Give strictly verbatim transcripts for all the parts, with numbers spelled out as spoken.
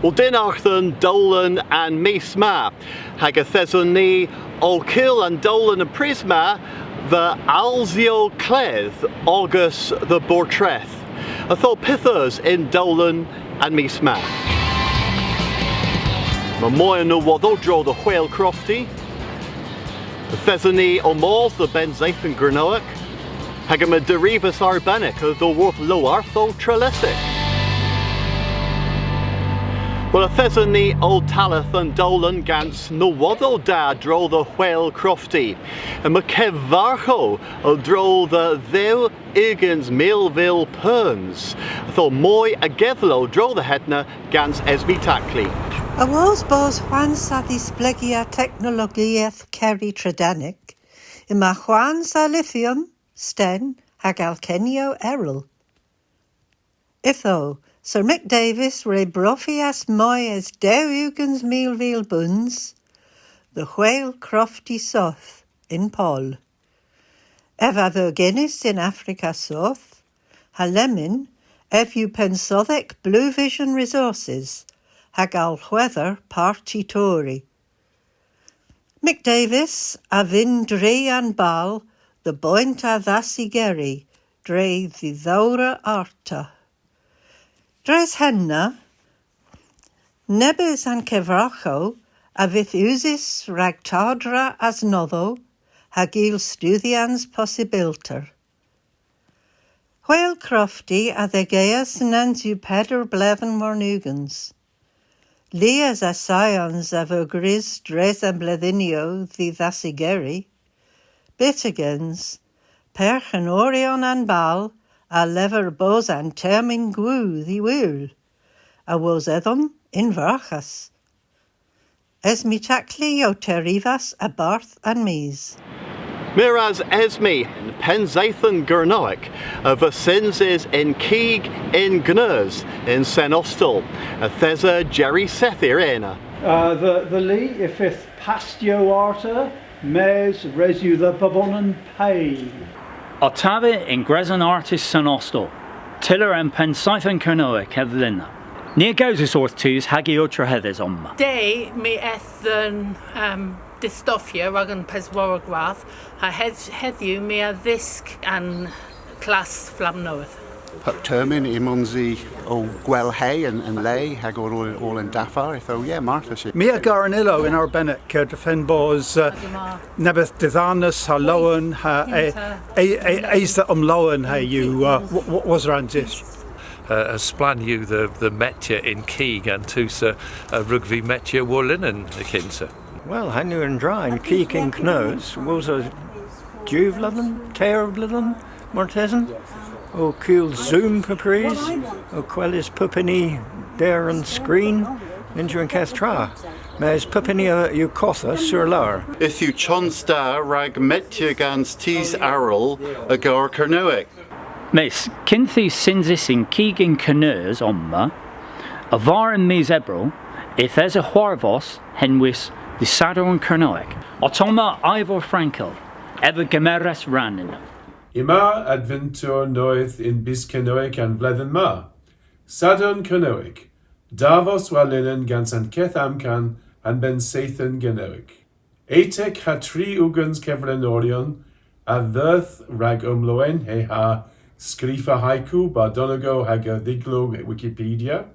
Wel, dynnargh dhe'n dowlen an mis ma, hag yth eson ni ow kul an dowlen an prys ma dhe alsyow kledh ogas dhe Borthtreth. Ytho pyth eus y'n dowlen an mis ma? Yma moy a nowodhow a-dro dhe Whale Crofty. Yth eson ni ow mos dhe Bennseythen Gernewek, hag yma derivas arbennik a-dhyworth lowarthow Trelissick. Wel, yth eson ni ow talleth an dowlen gans nowodhow da a-dro dhe Whale Crofty. Yma kevarghow a-dro dhe dhew ugens milvil peuns. Ytho moy a gedhlow a-dro dhe henna gans Esme Tackley. Awos bos hwans a dhisplegya teknologieth kerri tredanek, yma hwans a lithium, sten hag alkenyow erel. Ytho, Sir Mick Davis re brofias moy es dew ugens milvil beuns dhe Whale Crofty Soth yn Poll. Ev a veu genys yn Afrika Soth, ha lemmyn ev yw pennsodhek Blue Vision Resources hag alhwedhor Parti Tory. Mick Davis a vynn dri an bal dhe boynt a dhasigerys dre dhidhowra arta. Dres henna, nebes a'n kevarghow a vydh usys rag tardra asnodhow ha gul studhyans possybylter. Whale Crofty a dhegeas nans yw peder bledhen warn ugens. Lies assayans a veu gwrys dres an bledhynnyow dhe dhasigerys. Byttegyns, perghenoryon an bal a lever bos an termyn gwu dh'y wul, awos edhom yn varghas. Esme Tackley o terivas a-barth An Mis. Meur ras Esme. Yn Pennseythen Gernewek a veu synsys yn kig yn Kneus yn Sen Ostell. Yth esa Jerry Sethir ena. Uh, dhe, dhe li y fydh pastiow arta, mes res yw dhe bubonan pe. Otta vy yn Gresn Artys Sen Ostell, tyller an Pennseythen Kernewek a-dhylyn. Ni a gowsis orth tus hag i ow trehedhes omma. Dydh, my eth dhe'n, um, dystopia rag an peswara gradh, ha hedh-, hedhyw my a dhysk an klass Flamm Nowydh. Pub termyn ymons i ow gwellhe an, an le hag oll, oll an daffar, ytho, yeah, marthys yw. My a gar an ilow yn arbennik, uh, drefen bos, uh, nebes didhanus ha lowen ha e, e, e, es dhe omlowenhe yw, uh, w-, w-, wosa an jydh. Uh, ha splann yw dhe, dhe metya yn kig an dus, uh, uh, a wrug vy metya war-linen y kynsa. Wel, henn yw an dra, yn kig yn Kneus, wosa diw vledhen, teyr bledhen, martesen, ow kul Zoom pub prys, ow kweles pub huni der an skrin, nyns yw an keth tra. Mes pub huni a yw kottha sur lowr. Yth yw chons da rag metya gans tus arall a gar Kernewek. Mes, kynth yw synsys yn kig yn Kneus omma, a-varr yn mis Ebrel, yth esa hwarvos henwys Dy' Sadorn Kernewek. Ottomma Ivor Frankel, ev a gemeras rann ynno. Yma adventur nowydh yn bys Kernewek an vledhen ma. Sadorn Kernewek, diw vos war-linen gans an keth amkan an Bennseythen Gernewek. Etek ha tri ugens kevrenoryon a dheuth rag omlowenhe ha skrifa haiku, bardhonegow hag erthyglow Wikipedia.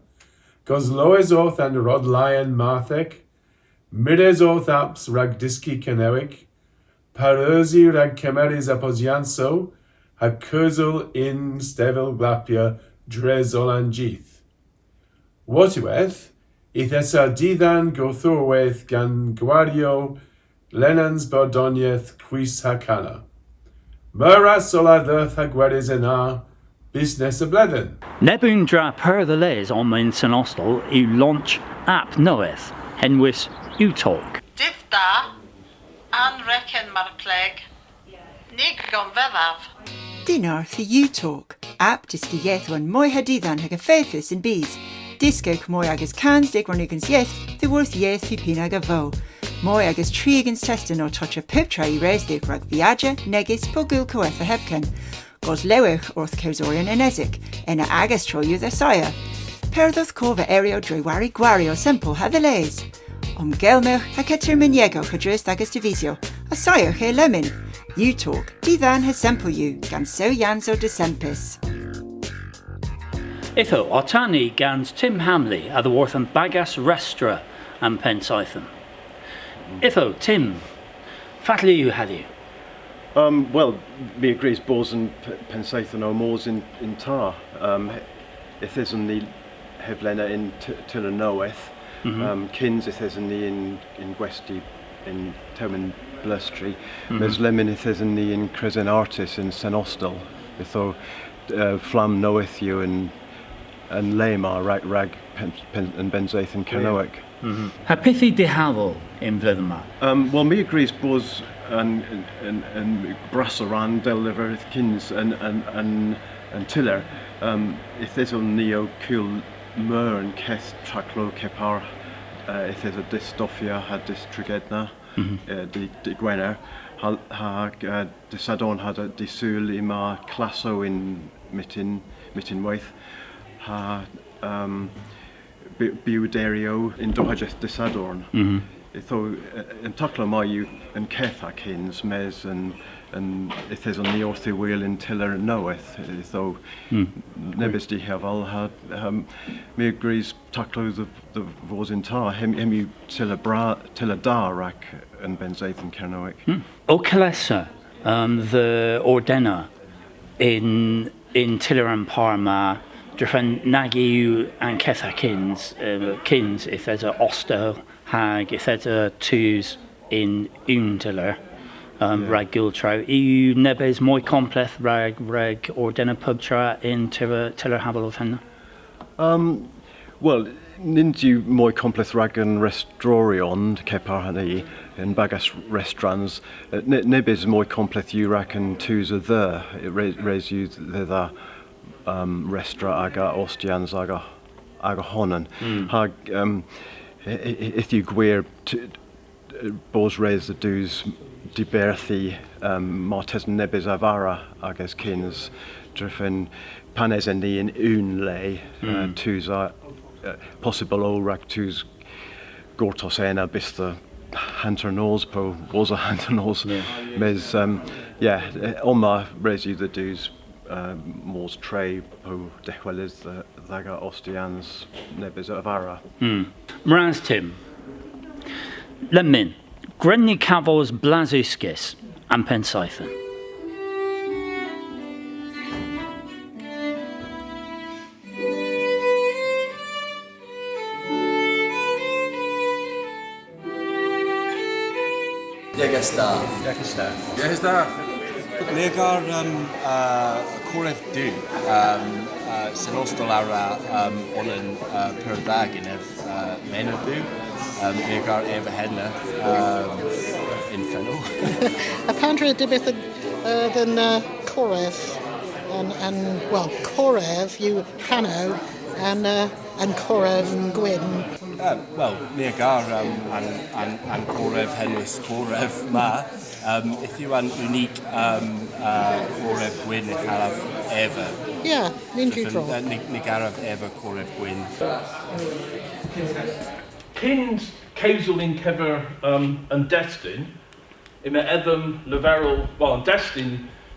Goslowes orth an Rod Lyon Marthek, mires orth apps rag dyski Kernewek, pareusi rag kemeres apposyansow ha kewsel yn stevel glappya dres oll an jydh. Wotiwedh, yth esa didhan gorthugherweyth gans gwariow lennans bardhonieth, kwis ha kana. Meur ras oll a dheuth ha gweres ena, bys nessa bledhen. Neb unn dra pur dhe les omma yn Sen Ostell yw launch app nowydh, henwys uTalk. Dydh da, an reken mar pleg. Ny gonvedhav. Dynnargh dhe uTalk, app dyski yeth yw an moyha didhan hag effeythus y'n bys. Dyskewgh moy ages kans deg warn ugens yeth dhyworth yeth pub huni a vo. Moy ages tri ugens testen ow tochya pub tra y res dhywgh rag viajya, negys, po gul kowetha hepken. Goslowewgh orth kewsoryon enesik, ena agas tro yw dhe assaya. Perdhewgh kov a eryow dre wari gwariow sempel ha dhe les. Omgelmewgh ha kettermynyegewgh a-dreus agas devisyow, assayewgh e lemmyn. U-tog, didhan ha sempel yw, gans sewyansow desempis. Ytho, otta ni gans Tim Hamley a-dhyworth an bagas restra an Pennseythen. Ytho, Tim, fatel yw hedhyw? Um, wel, my a grys bos an P-, Pennseythen ow mos yn, yn ta. Um, yth eson ni hevlena yn t-, tyller nowydh. Mhm. Um, kyns yth eson ni yn, yn gwesti yn termyn blustri. Mhm. Mes lemmyn yth eson ni yn kresen artys yn Sen Ostel. Ytho, uh, flamm nowydh yw yn, yn le ma rag, rag pen, pen, an Bennseythen Kernewek. Mhm. Ha pyth yw dihaval y'n vledhen ma? Um, wel, my a grys bos an, an, an, an brassa rann dell leveris kyns an, an, an, an tyller. Um, yth eson ni ow kul meur a'n keth taklow kepar, uh, yth esa dydh Stoffya ha dydh Tregedna, mhm, uh, dy', dy' Gwener, ha, ha, uh, dy' Sadorn ha dy', dy' Sul yma klassow yn myttin, myttinweyth, ha, um, by-, bewderyow yn dohajydh dy' Sadorn. Mhm. Ytho, eh, an taklow ma yw an keth ha kyns, mes an, an yth eson ni orth y wul yn tyller nowydh. Ytho, mm, nebes dihaval ha, ha, my a grys taklow dhe, dhe vos yn ta. Hemm, hemm yw tyller bra, tyller da rag an Bennseythen Kernewek. Mm. Ow kalessa, um, dhe ordena yn, yn tyller a'n par ma, drefen nag yw an keth ha kyns, eh, kyns yth esa ostel hag yth esa tus yn unn tyller, um, yeah, rag gul traow. Yw nebes moy kompleth rag, rag ordena puptra yn tyller, tyller haval orth henna? Um, wel, nyns yw moy kompleth rag an restroryon kepar ha ni, an bagas restrans. Eh, ne-, nebes moy kompleth yw rag an tus a dheu, re-, res yw dhedha, um, restra aga ostyans aga, aga honan. Mm. Hag, um, y-, y-, y-, yth yw gwir t-, bos res dhe dus diberthi, um, martesen nebes a vara ages kyns, drefen pan esen ni yn unn le, uh, mm, tus a, uh, possybyl o rag tus gortos ena bys dhe hanter nos po wosa hanter nos. Yeah. Mes, um, yeah, eh, omma res yw dhe dus, uh, mos tre po dehweles dhe, dh'aga ostyans nebes a vara. Mm. Meur ras, Tim. Lemmyn, gwren ni kavos blas uskis an Pennseythen. Degys da. Degys da. Degys da. Ni a gar, um, uh, korev du, um, uh, Sen Ostel a wra, um, onan, uh, pur dha genev, uh, menydh du. Um, ni a gar eva henna, um, yn fenowgh. Ha pandr'a dybydh, uh, dhe'n, uh, korev, an, an, wel, korev yw hanow an, uh, an korev gwynn. Uh, wel, ni a gar, um, an, an, an korev henwys korev ma. Um, yth yw an unnik, um, uh, korev gwynn y hallav eva. Yeah, ni'n drefen, uh, ni, ny garav eva korev gwynn. Kyns kewsel yn kever, um, an destyn, yma edhom leverel, wel, an destyn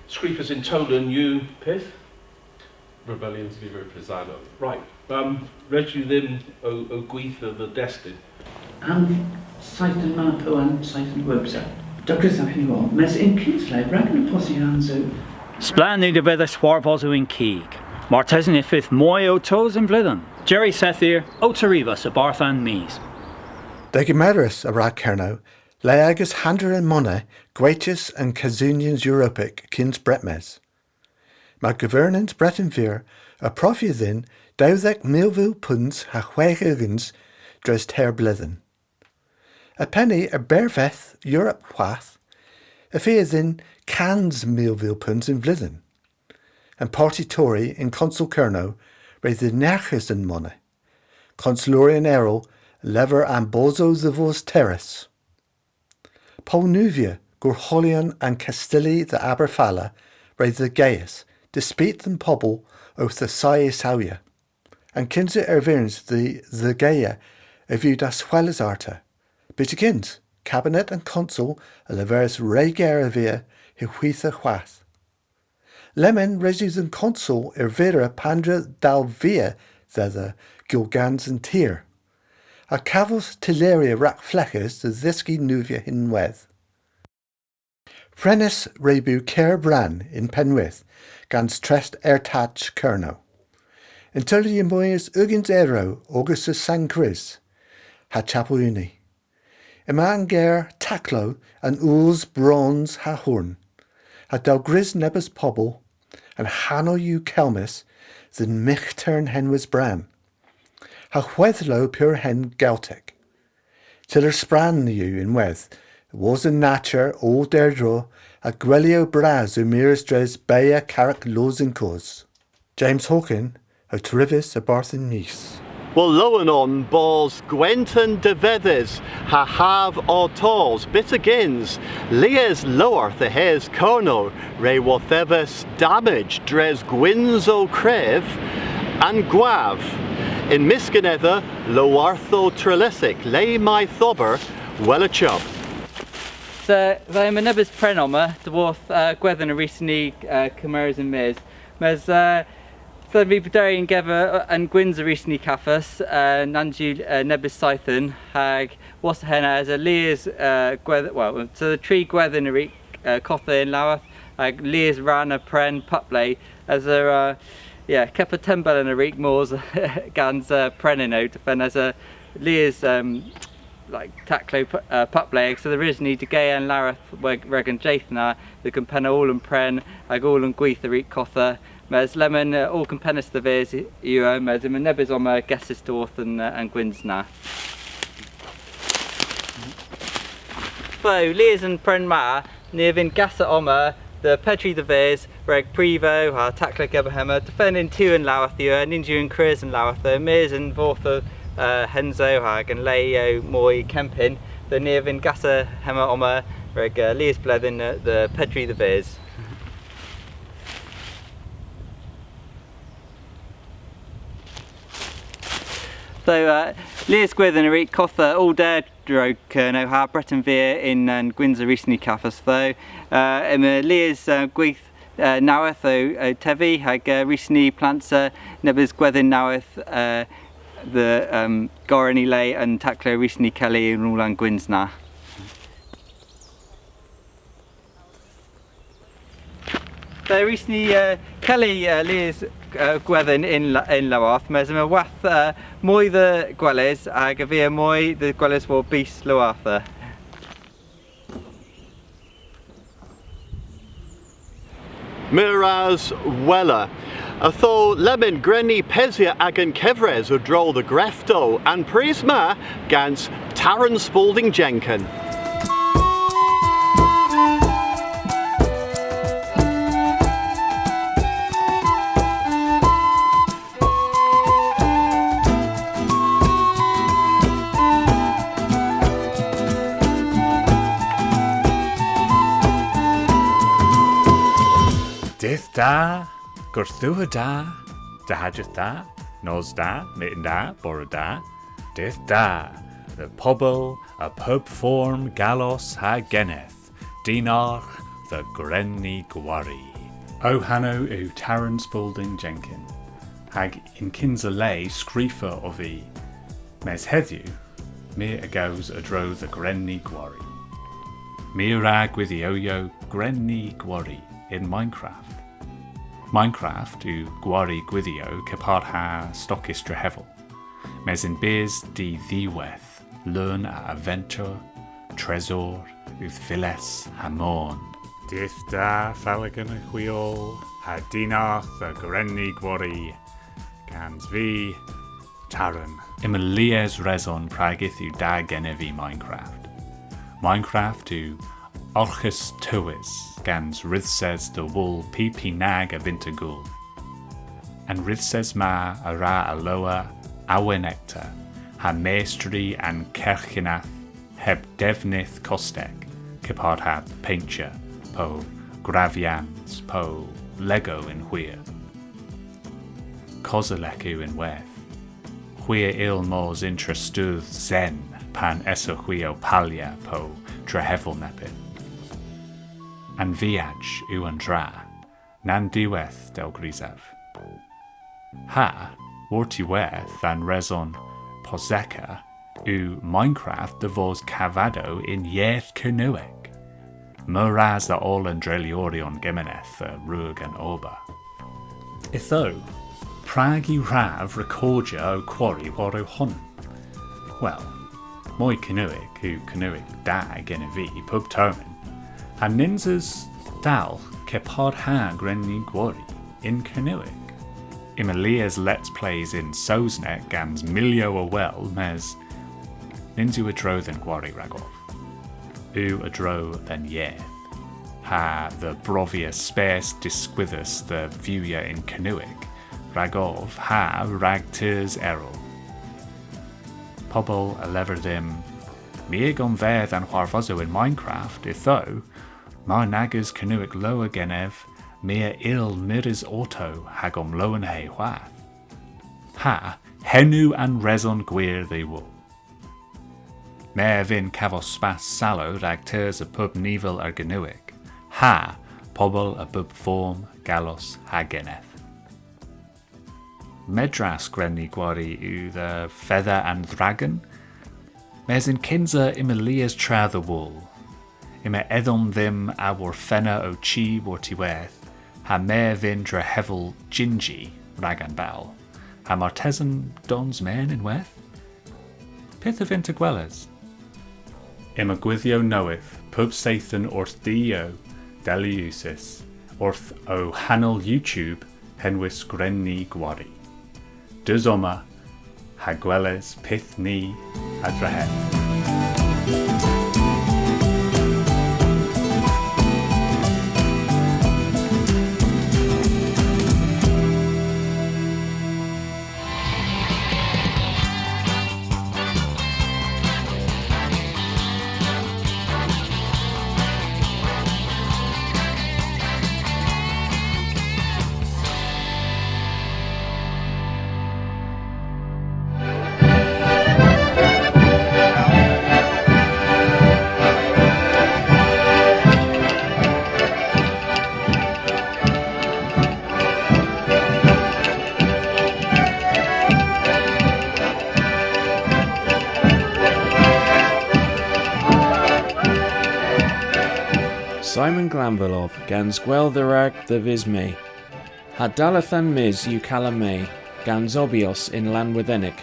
skrifys yn towlen yw pyth? Rebellions Viva Pisano. Right. Um, res yw dhymm ow, ow gwitha dhe destyn. An seythen ma po an seythen wosa. Da grysowgh henna oll. Mes yn kynsa, rag an apposyansow. Splann yw devedhys hwarvosow yn kig. Martesen y fydh moy ow tos y'n vledhen. Jerry Sethir, ow terivas a-barth An Mis. Degemerys a-rag Kernow, le ages hanter an monedh gwaytys an Kesunyans Europek kyns Bretmes. May governans Breten Veur a profya dhyn dewdhek milvil peuns ha hwegh ugens dres teyr bledhen. A penn a-bervedh Europa hwath, y fia dhyn kans milvil peuns y'n vledhen. An Parti Tori yn Konsel Kernow re dhynnerghis an monedh. Konseloryon erel a lever ambosow dhe vos terrys. Poll neuvya gorholyon an Kastylli dhe Aberfala re dhegeas, dispit dhe'n pobel owth assaya sawya. An kynsa ervirans dhe, dhe Gaya a veu daswelys arta. Byttegyns, Kabinet an Konsel a leveris re ger a via hy hwitha hwath. Lemmyn res yw dhe'n Konsel ervira pandr'a dalvia dhedha gul gans an tir. Ha kavos tylleryow rag fleghes dhe dhyski neuvya ynwedh. Prenys re beu Ker Bran yn Pennwydh gans Trest Ertach Kernow. Yn tyller yw moy es ugens erow ogas dhe Sen Krys ha Chapel Uni. Yma an ger taklow an oos brons ha horn, ha dell grys nebes pobel, an hanow yw kelmys dhe'n myghtern henwys Bran, ha hwedhlow pur hen Geltek. Tyller splann yw ynwedh, wosa natur oll derdro, ha gwelyow bras ow mires dres Baya Karrek Loos yn Koos. James Hawken, ow terivas a-barth An Mis. Wel, lowen on bos gwenton devedhys ha hav ow tos, byttegyns, lies lowarth a-hys Kernow re wodhevis damaj dres gwynsow krev an gwav. Yn mysk anedha, lowarthow Trelissick, le may dh'ober Wella Chubb. So, yma nebes prenn omma, dhyworth, uh, gwedhen a wrug ni, uh, kemeres yn-mes. Mes, uh, so my a wra prederi yn kever, uh, an gwyns a wrug ni kavos, uh, nans yw, uh, nebes seythen, hag wosa henna yth esa lies, uh, gwedh-, wel, so tri gwedhen a wrug, uh, kottha yn lowarth, hag lies rann a brenn pub le, yth esa, uh, yeah, kepar tembel a wrug mos gans, uh, prenn ynno, deffens yth esa lies, um, like, taklow pu-, uh, pub le, so a wrug ni degea an lowarth rag, rag an jydh na, dhe gempenna oll an prenn, hag oll an gwydh a wrug kottha, mes lemmyn, uh, oll kempennys dhe-ves yw, uh, mes yma nebes omma gesys dhyworth an, uh, an gwyns na. So, lies an prenn ma, ni a vynn gasa omma dhe Pedri dhe-ves, rag privow ha taklow gever hemma, deffens yn tu an lowarth yw, nyns yw yn kres an lowarth, mes yn fordh, uh, hensow hag yn le moy kempyn, dhe ni a vynn gasa hemma omma rag, uh, lies bledhen, uh, dhe Pedri dhe-ves. So, uh, lies gwedhen a wrug kottha oll derdro Kernow ha Breten Veur yn, uh, gwyns a wrug ni kavos. So, uh, yma lies, uh, gwydh, uh, nowydh ow, ow tevi, hag, uh, a wrug ni plansa nebes gwedhen nowydh, uh, dhe, um, gorra yn le an taklow a wrug ni kelli yn oll an gwyns na. So, a wrug ni, uh, kelli, uh, lies, uh, gwedhen yn lo-, yn lowarth, mes yma hwath, uh, moy dhe weles, hag y fia moy dhe weles war bys lowartha. Meur ras Wella. Ytho lemmyn gwren ni pesya agan kevres a-dro dhe greftow an prys ma gans Taran Spalding Jenkin. Dydh da, gorthugher da, dohajydh da, nos da, myttin da, bora da, dydh da, dhe bobel a pub form, gallos ha genedh, dynnargh dhe gwren ni gwari. Ow hanow yw Taran Spalding Jenkin, hag yn kynsa le skrifer ov vy. Mes hedhyw, my a gews a-dro dhe gwren ni gwari. My a wra gwydhyow gwren ni gwari yn Minecraft. Minecraft yw gwari gwydhyow kepar ha stokys drehevel. Mes yn bys didhiwedh, leun a aventur, tresor, euthviles ha moon. Dydh da, Faligan, hwi oll, ha dynnargh dhe gwren ni gwari gans vy, Taran. Yma lies reson prag yth yw da genev vy Minecraft. Minecraft yw arghas tewes gans rydhses dhe wul py pynag a vynta gul. An rydhses ma a wra alowa awenekter ha mestri an kerghynnedh heb devnydh kostek, kepar ha payntya, po gravyans, po Lego yn hwir. Koselek yw ynwedh. Hwi a yll mos yntra studh zen pan esowgh hwi ow palya po drehevel neppyth. An viaj yw an dra, na'n diwedh, dell grysav. Ha, wor'tiwedh, an reson poseka yw Minecraft dhe vos kavadow yn yeth Kernewek. Meur ras dhe oll an dreylyoryon gemeneth a wrug an ober. Ytho, prag y hwrav rekordya ow kwari war ow honan? Wel, moy Kernewek yw Kernewek da genev vy pub termyn, ha nyns eus dall kepar ha gwren ni gwari yn Kernewek. Yma lies Let's Plays yn Sowsnek gans milyow a wel, mes nyns yw a-dro dhe'n gwari ragov. Yw a-dro dhe'n yeth, ha dhe brovia spes diskwithus dhe vewa yn Kernewek ragov ha rag teyns erel. Pobel a lever dhymm, my a gonvedh an hwarvosow yn Minecraft, ytho, mar nag eus Kernewek lowr genev, my a yll mires orto hag omlowenhe hwath. Ha, henn yw an reson gwir dhe wool. My a vynn kavos spas salow rag teyns a bub nivel a Gernewek, ha pobel a bub form, gallos ha genev. Medras gwren ni gwari yw dhe fedha an dhragon, mes yn kynsa yma lies tra dhe wul. Yma edhom dhymm a worfenna ow chi wor'tiwedh, ha my a vynn drehevel jynnji rag an bal, ha martesen dons men ynwedh? Pyth a vynn'ta gweles? Yma gwydhyow nowydh pub seythen orth dhiow, dell yw usys, orth ow hanel YouTube henwys Gwren Ni Gwari. Deus omma ha gweles pyth ni a dhrehev. Simon Glanville ov, gans gwel dherag dhe vis Me. Ha dalleth an mis yw kala Me, gans obios yn Lannwedhenek,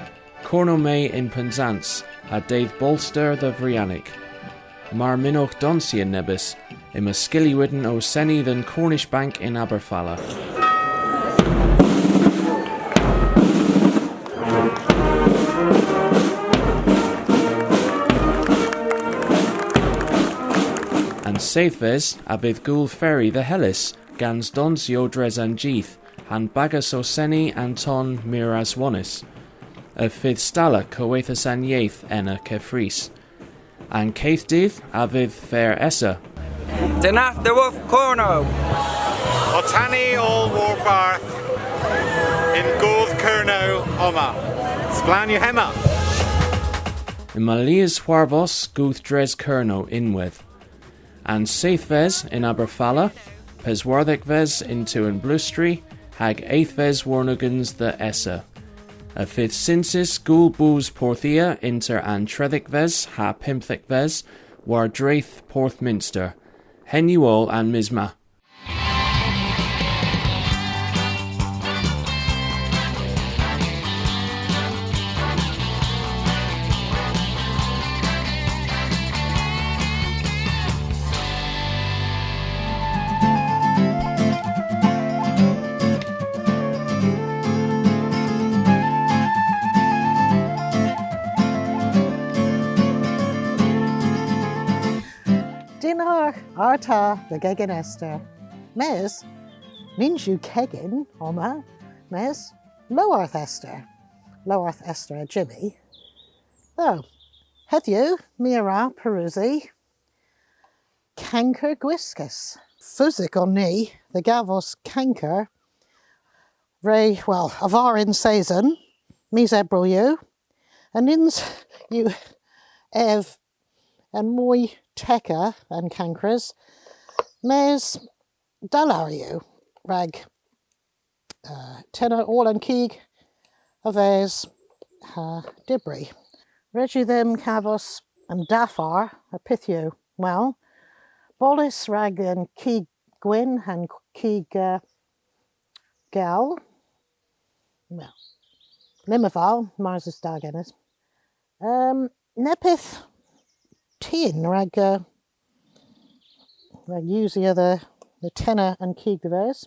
Kornel Me yn Pennsans, ha Dydh Bolster dhe Vrianek. Mar mynnowgh donsya nebes, yma Skillywidden ow seni dhe'n Cornish Bank yn Aberfala. An seythves a vydh Gool Furry dhe Hellys, gans donsyow dres an jydh, ha'n bagas ow seni an ton meur aswonys. Y fydh stalla Kowethas an Yeth ena keffrys. An keth dydh a vydh Fer Essa. Dynnargh dhe wodh Kornow! Otta ni oll warbarth yn Gool Kernow omma. Splann yw hemma! Yma lies hwarvos Gool dres Kernow ynwedh. An seythves yn Aberfala, peswardhegves yn Tewynblustri, hag ethves warn ugens dhe Essa. Y fydh synsys Gool Boos Porthia ynter an trydhegves ha pymthegves war dreth Porthmynster. Henn yw oll an mis ma. Dynnargh arta dhe Gegin Esther. Mes, nyns yw kegin omma, mes Lowarth Esther. Lowarth Esther a Jimmy. Ytho, hedhyw, my a wra pareusi kanker gwiskys. Feusik on ni dhe gavos kanker re, wel, a-varr yn seson, mis Ebrel yw. Ha nyns yw ev an moy tekka an kankres, mes da lowr yw rag, uh, tenna oll an kig a-ves ha dybri. Res yw dhymm kavos an daffar, ha pyth yw? Wel, bollys rag an kig gwynn ha'n kig, uh, gell. Wel, lymaval, mars eus da genes. Um, neppyth tynn rag, uh, rag usya dhe, dhe tenna an kig dhe-ves.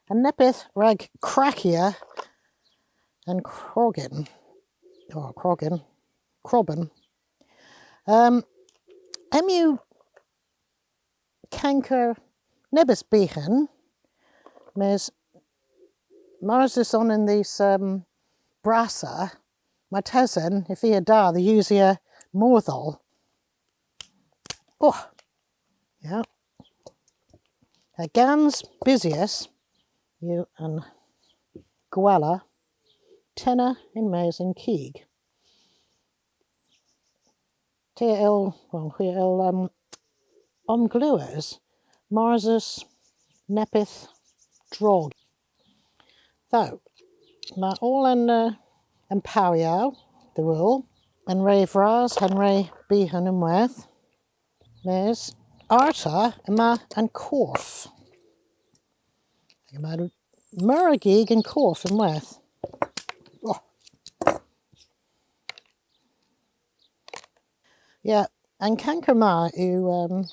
Ha neppyth rag krakkya an krogen. Oh, krogen. Kroben. Um, hemm yw kanker nebes byghan, mes mars eus onan dhis, um, brassa, martesen y fia da dhe usya morthol. Oh, yeah. Ha gans bysies yw an gwella tenna yn-mes y'n kig. Ty a yll, wel, hwi a yll, um, omglewes mars eus neppyth drog. Ytho, yma oll an, uh, an powyow dhe wul, an re vras ha'n re byghan ynwedh. Mes arta yma an korf. Yma meur a gig y'n korf ynwedh. Oh. Ya, an kanker ma yw, um,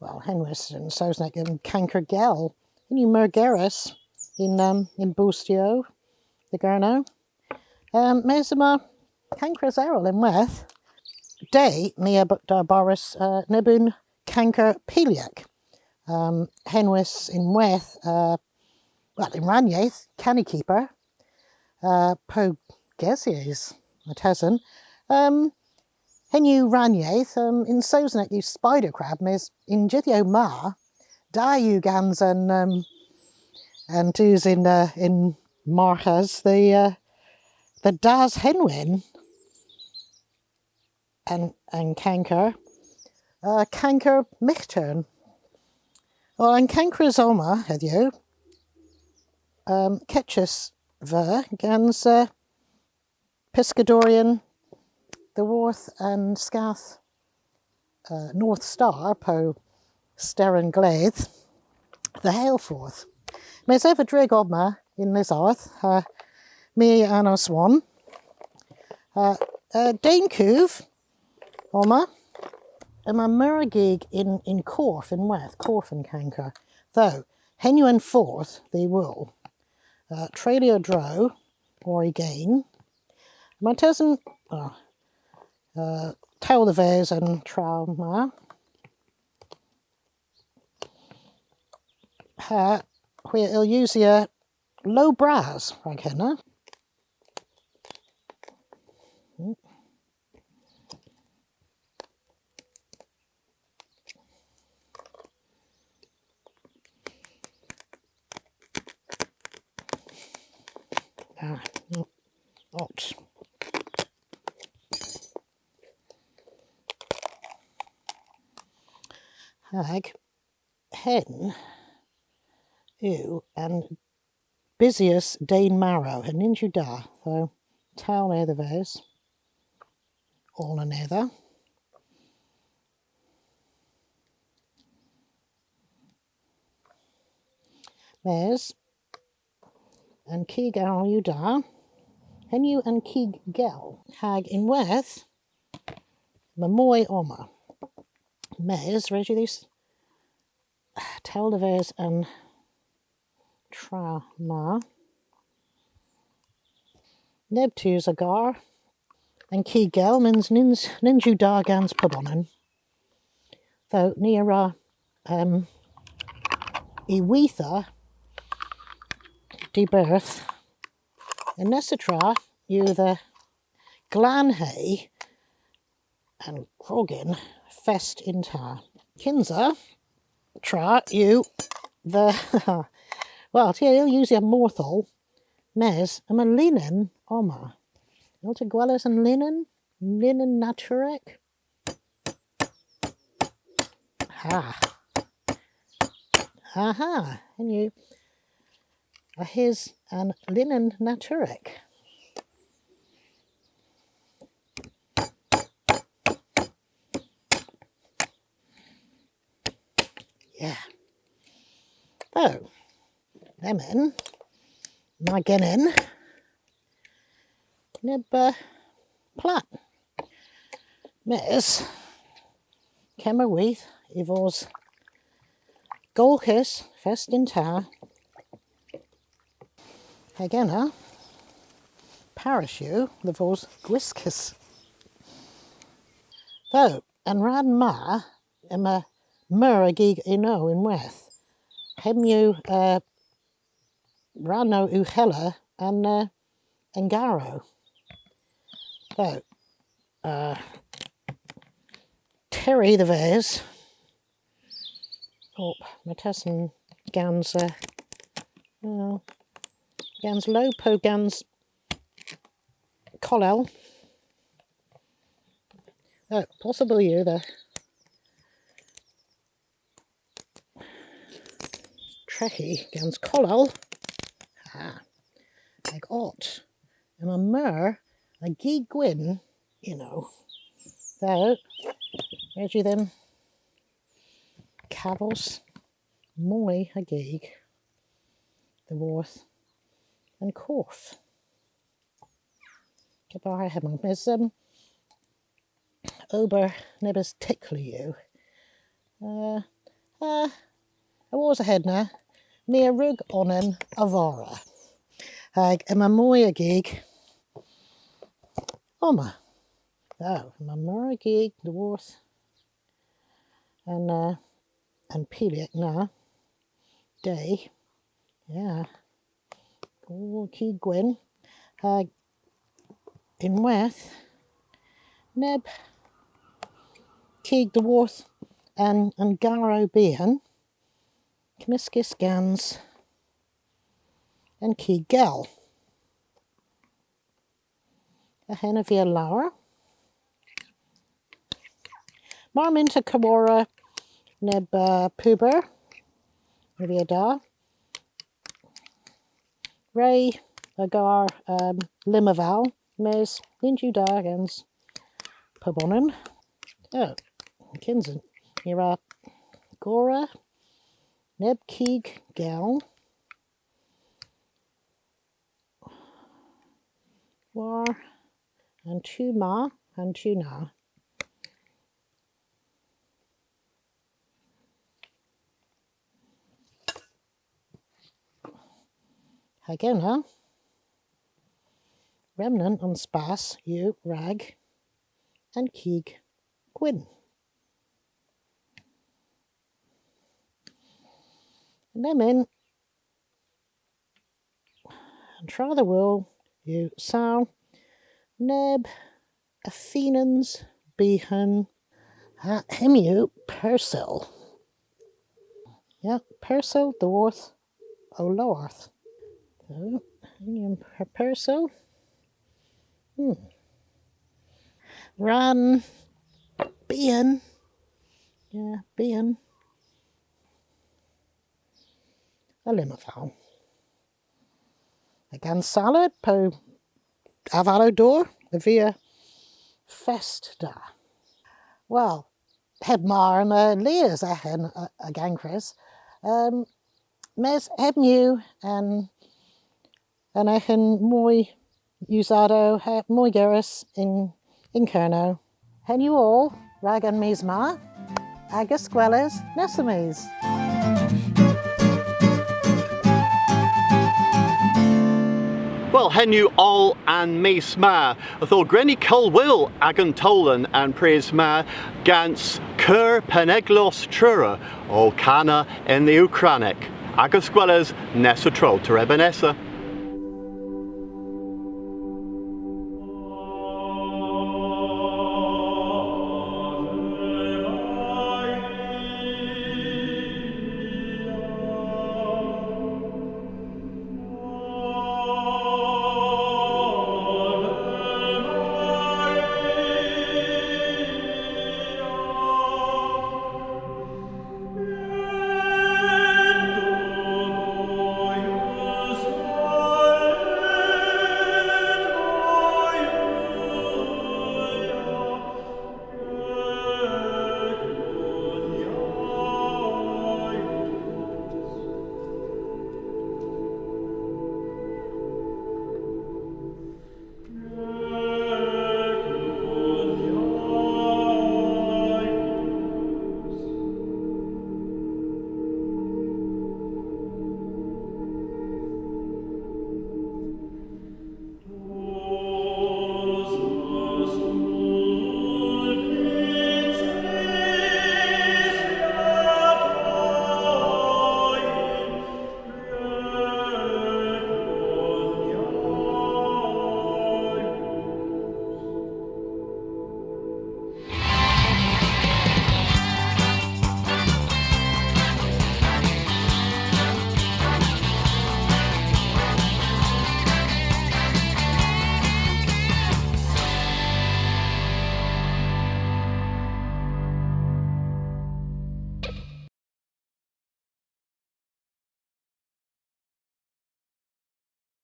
wel, henwys yn Sowsnek yn kanker gell. Hemm yw meurgerys yn, um, yn bostiow dhe Gernow. Um, mes yma kankres erel ynwedh. De, my a b-, a dha barrys, uh, neb unn kanker pelyek. Um, henwys ynwedh, uh, wel, yn rannyeth, Cannykeeper, uh, po gesys, martesen. Um, hemm yw rannyeth, um, yn Sowsnek yw spider crab, mes y'n jydhyow ma, da yw gans an, um, an dus yn, uh, yn marghas dhe, uh, dhe dashenwyn an, an kanker, uh, kanker myghtern. Wel, an kankres omma hedhyw, um, kachys veu gans, uh, pyskadoryon dhyworth an skath, uh, North Star po Steren Gledh dhe Heylfordh. Mes ev a drig omma yn Lysardh, ha my a'n aswon. Uh, uh, den kuv omma. Yma meur a gig yn, yn korf ynwedh, korf an kanker. Ytho, hemm yw an fordh dhe wul. Uh, treylya a-dro war y geyn. Martesen, oh, uh, tewl dhe-ves an tra ma. Ha, hwi a yll usya lo bras rag henna. Ah, no. Ouch. Hag henn yw an bysies den marow. Henn yw da. So, tewl anedha dhe-ves. Oll anedha. Mes, an kig arall yw da. Henn yw an kig gell. Hag ynwedh, yma moy omma. Mes, res yw dhis tewl dhe-ves an tra ma. Neb tus a gar an kig gell, mes nyns, nyns yw da gans pubonan. Ytho, ni a wra, um, y witha diberth. An nessa tra yw dhe glanhe an krogen fest yn ta. Kynsa tra yw dhe, wel, ty a yll usya morthol Mes yma linen omma. A yll'ta gweles an linen? Linen naturek. Ha. Aha. Henn yw a-hys an linen naturek. Yeah. So, lemmyn, yma genen neb, uh, plat. Mes, kemmer with y vos golghys fest yn ta. Hag ena, parys yw dhe vos gwiskys. Ytho, an rann ma, yma meur a gig ynno ynwedh. Hemm yw, uh, rannow ughella an, uh, an garow. Ytho, uh, terri dhe-ves. O, martesen gans, uh, well, gans low po gans kollel. Uh, possybyl yw dhe treghi gans kollel. Ha. Hag ott. Yma meur a gig gwynn, you know. Ytho, res yw dhymm kavos moy a gig dhyworth an korf. Kepar ha hemma. Mes, um, ober nebes tykli yw. Uh, uh, awos a henna, my a wrug onan a vara. Hag yma moy a gig omma. O, yma meur a gig dhyworth an, uh, an pilyek na. De. Yeah. O, kig gwynn. Hag ynwedh, neb kig dhyworth an, an garow bihan, kemyskys gans an kig gell. Ha henna a via lowr. Mar mynn'ta keworra neb, uh, puber, a via da. Re a gar, um, lymaval, mes nyns yw da gans pubonan. O, kynsa, ni a wra gorra neb kig gell war an tu ma, an tu na. Hag ena, remnant an spas yw rag an kig gwynn. Lemmyn, an tra dhe wul yw saw neb a finans bihan, ha hemm yw persil. Ya, persil dhyworth ow lowarth. So, hemm yw per-, persil. Hmm. Rann bihan. Ya, bihan. A lymaval. Ha gans salad po avalow dor, a via fest da. Wel, heb mar yma lies eghen a, a gankres. Um, mes hemm yw an, an eghen moy usadow, ha moy gerys yn, yn Kernow. Henn yw oll rag an mis ma, agas gweles nessa mis. Wel, henn yw oll an mis ma. Ytho gwren ni kowlwul agan towlen an prys ma gans Keur Peneglos Truru ow kana yn Ukranek. Agas gweles nessa tro, terebo nessa.